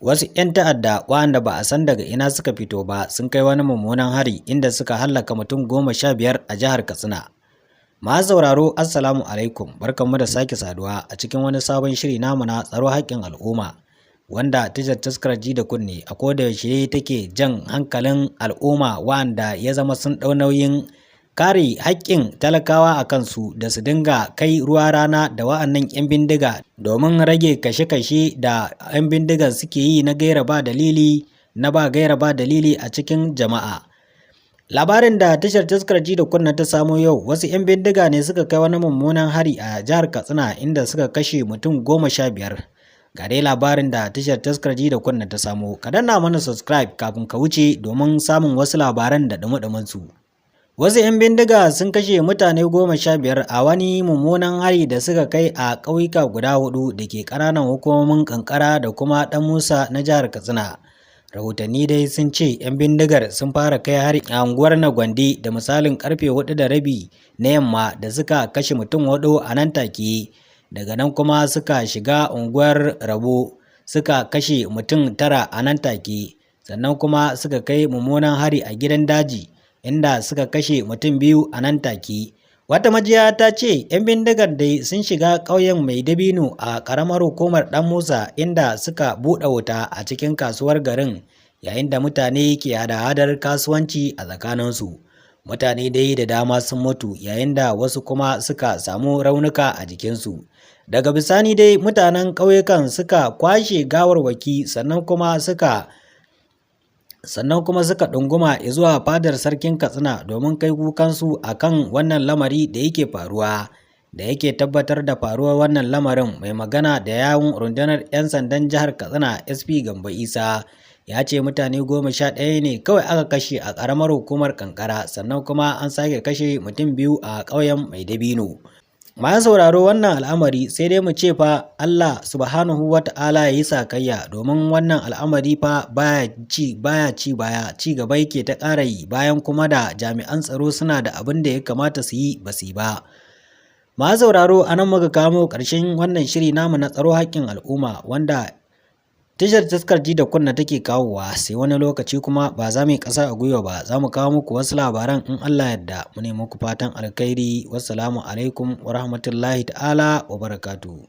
Wasu 'yan ta'adda waɗanda ba a san daga ina suka fito ba sun kai wani mummunan hari inda suka hallaka mutum 15 a jihar Katsina. Masu sauraro, Assalamu alaikum, barkanmu da sake saduwa a cikin wani sabon shiri namu na tsaro haƙƙin al'umma, wanda tashar Taskar Ji da Kunne a koda yaushe take jan hankalin al'umma waɗanda ya zama sun ɗau nauyin kare haƙƙin talakawa a kansu da su dinga kai ruwa rana da wa'annan 'yan bindiga domin rage kashe-kashe da 'yan bindigan suke yi na gaira ba dalili na ba gaira ba dalili a cikin jama'a. Labarin da tashar Taskar Ji da Kunna ta samo yau, wasu 'yan bindiga ne suka kai wani mummunan hari a jihar Katsina inda suka kashe mutum 15. Ga dai labarin da tashar Taskar Ji da Kunna ta samo. Ka danna mana subscribe kafin ka wuce domin samun wasu labaran da dumi su. Wasu 'yan bindiga sun kashe mutane 15 a wani mummunan hari da suka kai a ƙauyuka guda huɗu da ke ƙananan hukumomin Kankara da kuma Ɗan Musa na jihar Katsina. Rahotanni dai sun ce 'yan bindigar sun fara kai hari a unguwar Nagwandi da misalin karfe 4:30 na yamma da suka kashe mutum huɗu a nan take. Daga nan kuma suka shiga unguwar Rabo suka kashe mutum tara a nan take. Sannan kuma suka kai mummunan hari a Gidan Daji, inda suka kashe mutum biyu a nan take. Wata majiya ta ce 'yan bindigar dai sun shiga ƙauyen Mai Dabino a ƙaramar hukumar Ɗan Musa, inda suka buɗe wuta a cikin kasuwar garin yayin da mutane ke hada-hadar kasuwanci a tsakaninsu. Mutane dai da dama sun mutu yayin da wasu kuma suka samu raunuka a jikinsu. Daga bisani dai mutanen ƙauyukan suka kwashe gawarwaki, sannan kuma suka ɗunguma zuwa fadar sarkin Katsina domin kai kukansu a kan wannan lamari da yake faruwa. Da yake tabbatar da faruwar wannan lamarin, mai magana da yawun rundunar 'yan sandan jihar Katsina, SP Gambo Isa, ya ce mutane 11 ne kawai aka kashe a ƙaramar hukumar Kankara, sannan kuma an sake kashe mutum biyu a ƙauyen Mai Dabino. Masu sauraro, wannan al'amari sai dai mu ce fa Allah Subhanahu wa Ta'ala ya yi sakayya, domin wannan al'amari fa baya ci baya, ci gaba yake ta ƙara yi, bayan kuma da jami'an tsaro suna da abin da ya kamata su yi ba su yi ba. Masu sauraro, a nan muka kamo ƙarshen wannan shiri namu na tsaro haƙƙin al'umma wanda tashar Taskar Ji da Kunna take kawowa. Sai wani lokaci kuma, ba za mu yi ƙasa a gwiwa ba, za mu kawo muku wasu labaran in Allah yarda. Mu ne muku fatan alkhairi. Wassalamu alaikum wa rahmatullahi ta'ala wa barakatuhu.